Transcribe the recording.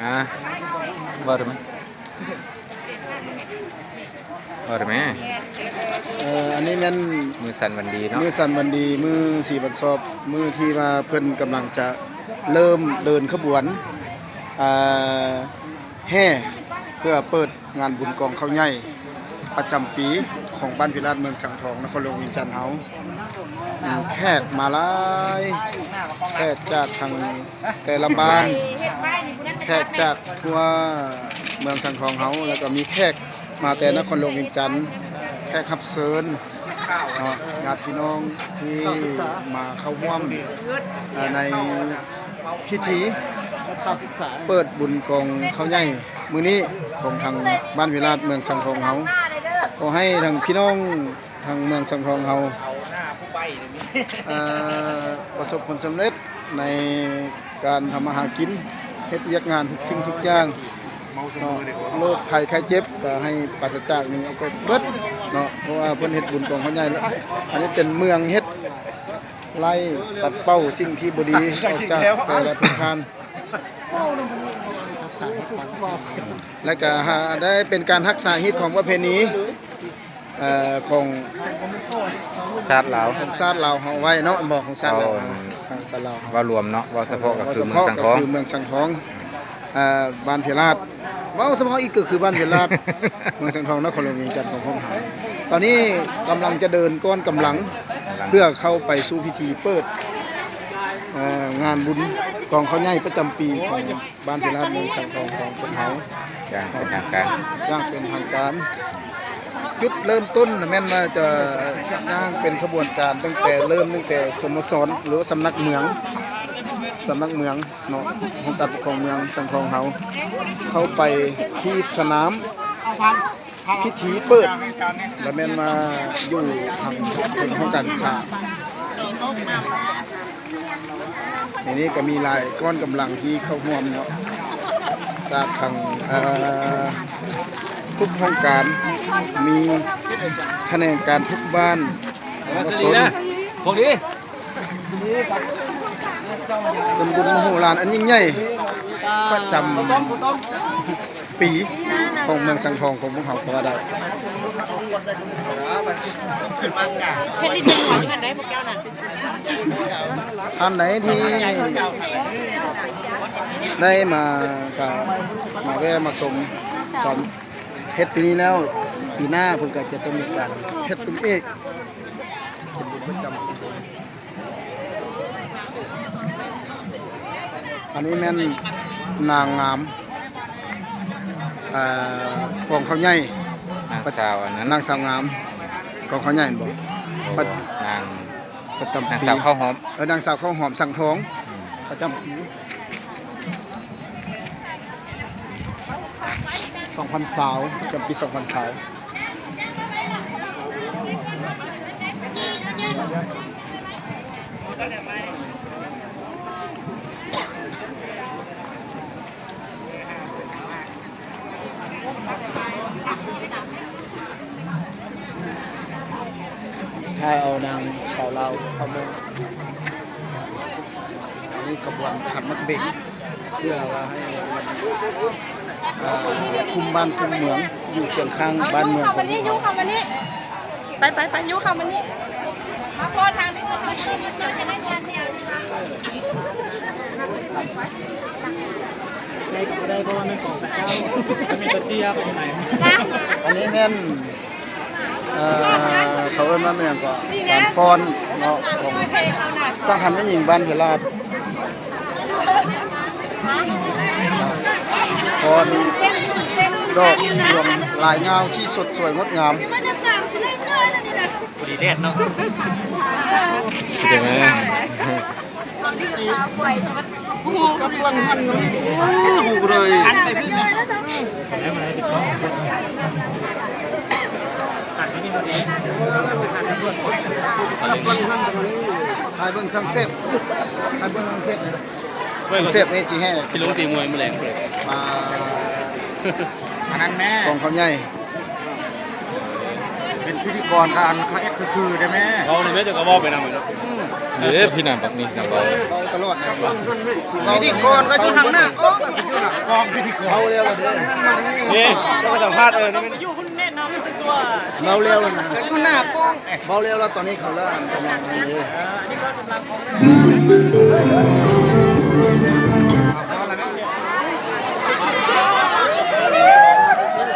ອ່າ ເວົ້າໄດ້ໄໝ? ເວົ້າໄດ້ໄໝ? ເອີ ອັນນີ້ແມ່ນມື້ສັນວັນດີເນາະ ມື້ສັນວັນດີ ມື້ສີບັນຊອບ ມື້ທີ່ວ່າເພິ່ນກຳລັງຈະເລີ່ມເດີນຂະບວນ ອ່າ ແຫ່ເພື່ອເປີດງານບຸນກອງເຂົ້າໃຫຍ່ປະຈຳປີຂອງບ້ານພິລາດ ເມືອງສັງທອງ ນະຄອນຫຼວງວຽງຈັນເຮົາ. ມີແຂກມາຫຼາຍ ແຂກຈາກທາງແຕ່ລະບ້ານ ແຂກຈາກທົ່ວເມືອງສັງທອງເຮົາ ແລ້ວກໍມີແຂກມາແຕ່ນະຄອນຫຼວງວຽງຈັນ ແຂກຮັບເຊີນເນາະ ຍາດພີ່ນ້ອງທີ່ມາເຂົ້າຮ່ວມ ເອີ ໃນພິທີເປີດບຸນກອງເຂົ້າໃຫຍ່ມື້ນີ້ຂອງທາງບ້ານພິລາດ ເມືອງສັງທອງເຮົາ. ຂໍໃຫ້ທາງພີ່ນ້ອງ ທາງເມືອງສັງທອງເຮົາ ເອີ ປະສົບຜົນສຳເລັດໃນການທຳມາຫາກິນ ເຮັດວຽກງານທຸກສິ່ງທຸກຢ່າງເນາະ ໂລກໄຂ້ໄຂ້ເຈັບກໍໃຫ້ປາສະຈາກນີ້ອອກໄປເບິດເນາະ ເພາະວ່າເພິ່ນເຮັດບຸນກອງເຂົ້າໃຫຍ່ແລ້ວ. ອັນນີ້ເປັນເມືອງເຮັດໄລ່ ປັດເປົ່າສິ່ງທີ່ບໍ່ດີອອກຈາກແຕ່ລະທຸກທ່ານ ແລ້ວກໍໄດ້ເປັນການຮັກສາຮີດຄອງປະເພນີ ເອີ ຂອງຊາດລາວ ຂອງຊາດລາວເຮົາໄວ້ເນາະ ແມ່ນບໍ່ ຂອງຊາດລາວ ເອີ ຂອງຊາດລາວເຮົາ ເວົ້າລວມເນາະ ເວົ້າສະເພາະກໍຄືເມືອງສັງທອງ ເອີ ບ້ານເພລາດ ເວົ້າສະເພາະອີກກໍຄືບ້ານເພລາດ ເມືອງສັງທອງ ນະຄອນຫຼວງວຽງຈັນຂອງພວກເຮົາ. ຕອນນີ້ກຳລັງຈະເດີນກ້ອນກຳລັງ ເພື່ອເຂົ້າໄປສູ່ພິທີເປີດ ເອີ ງານບຸນກອງເຂົ້າໃຫຍ່ປະຈຳປີຂອງ ບ້ານເພລາດ ເມືອງສັງທອງຂອງພວກເຮົາ ຢ່າງເປັນທາງການ ຢ່າງເປັນທາງການ. ຈຸດເລີ່ມຕົ້ນນະແມ່ນວ່າຈະຍ່າງເປັນຂະບວນການຕັ້ງແຕ່ເລີ່ມ ຕັ້ງແຕ່ສະໂມສອນ ຫຼືວ່າສຳນັກເມືອງ ສຳນັກເມືອງເນາະ ຫ້ອງການປົກຄອງເມືອງສັງທອງເຮົາ ເຂົ້າໄປທີ່ສະໜາມ ພິທີເປີດ ລະແມ່ນວ່າຢູ່ທາງເທິງຫ້ອງການສຶກສາ. ໃນນີ້ກໍມີຫຼາຍກ້ອນກຳລັງທີ່ເຂົ້າຮ່ວມເນາະ ຈາກທາງ ເອີ ທຸກຫ້ອງການ ມີຂະແໜງການທຸກບ້ານ ປະຊາຊົນ ເປັນບຸນມະໂຫລານອັນຍິ່ງໃຫຍ່ປະຈຳປີຂອງເມືອງສັງທອງຂອງພວກເຮົາກໍວ່າໄດ້. ເຮັດລິດເປັນຫວັງຫັ້ນໄດ້ພວກເຈົ້ານັ້ນ ທ່ານໃດທີ່ໄດ້ມາກໍມາແວ່ມາຊົມ ຕອນເຮັດປີນີ້ແລ້ວ ປີໜ້າເພິ່ນກໍຈະຕ້ອງມີການເຮັດເປັນອີກ ເປັນບຸນປະຈຳປີ. ອັນນີ້ແມ່ນນາງງາມ ເອີ ກອງເຂົ້າໃຫຍ່ ນາງສາວອັນນັ້ນ ນາງສາວງາມກອງເຂົ້າໃຫຍ່ແມ່ນບໍ່? ໂອ້ ປະ ນາງ ປະຈຳປີ ນາງສາວເຂົ້າຫອມ ເອີ ນາງສາວເຂົ້າຫອມສັງທອງ ອືມ ປະຈຳປີ ສອງພັນຊາວ ປະຈຳປີສອງພັນຊາວ. ຖ້າເອົານາງສາວລາວເຂົ້າມາ ອັນນີ້ຂະບວນຂັນໝາກເບັງ ເພື່ອວ່າໃຫ້ ເອີ ຄຸ້ມບ້ານຄຸ້ມເມືອງ ຢູ່ຄຽງຂ້າງບ້ານເມືອງຂອງເຮົາ. ໄປ ໄປ ໄປ ຍູ້ເຂົ້າມານີ້ ມາໂພດທາງນີ້ກ່ອນ ໃຫ້ກໍບໍ່ໄດ້ ເພາະວ່າແມ່ນຂອງພະເຈົ້າ ມີແຕ່ເຕ້ຍໄປໃນ ອັນນີ້ແມ່ນ ເອີ ເຂົາເອີ້ນວ່າແມ່ນຫຍັງເກາະ ການຟ້ອນເນາະ ຂອງສະຫະພັນແມ່ຍິງບ້ານເພລາດ ຟ້ອນດອກດວງລາຍງາວທີ່ສົດສວຍງົດງາມ. ພໍດີແດດເນາະ ຊິໄດ້ໄໝ? ກຳລັງມັນ ໂອ້ ຮູ້ບໍ່ໄດ້ ຫັນໄປພຸ້ນແມ່. ຖ່າຍເບິ່ງເຄື່ອງເຊບ ຖ່າຍເບິ່ງເຄື່ອງເຊບ ເບິ່ງເຊບນີ້ຊິແຫ່ ທີ່ລົງຕີມວຍມື້ແລງພຸ້ນແຫຼະ ມາ ອັນນັ້ນແມ່ ກອງເຂົ້າໃຫຍ່ ເປັນພິທີກອນການຄາເອັດຄືໆ ໄດ້ແມ່ ເວົ້າໄດ້ແມ່ ເຈົ້າກໍເວົ້າໄປນຳເນາະ ອືມ ເດ້ ພີ່ນາງບັກນີ້ນຳເວົ້າ ເວົ້າຕະຫຼອດນະ ພິທີກອນກໍຢູ່ທາງໜ້າ ໂອ້ ຢູ່ນະ ກອງພິທີກອນ ເວົ້າແລ້ວລະເດ້ ນີ້ ເຈົ້າກໍສຳພາດ ເອີ ນີ້ແມ່ນ ຢູ່ພຸ້ນແນະນຳຕົວະ ເວົ້າແລ້ວລະນະ ຢູ່ໜ້າປ້ອງ ເວົ້າແລ້ວລະ ຕອນນີ້ເຂົາລະ ອັນກຳລັງ ເອີ ອັນນີ້ກໍກຳລັງຂອງ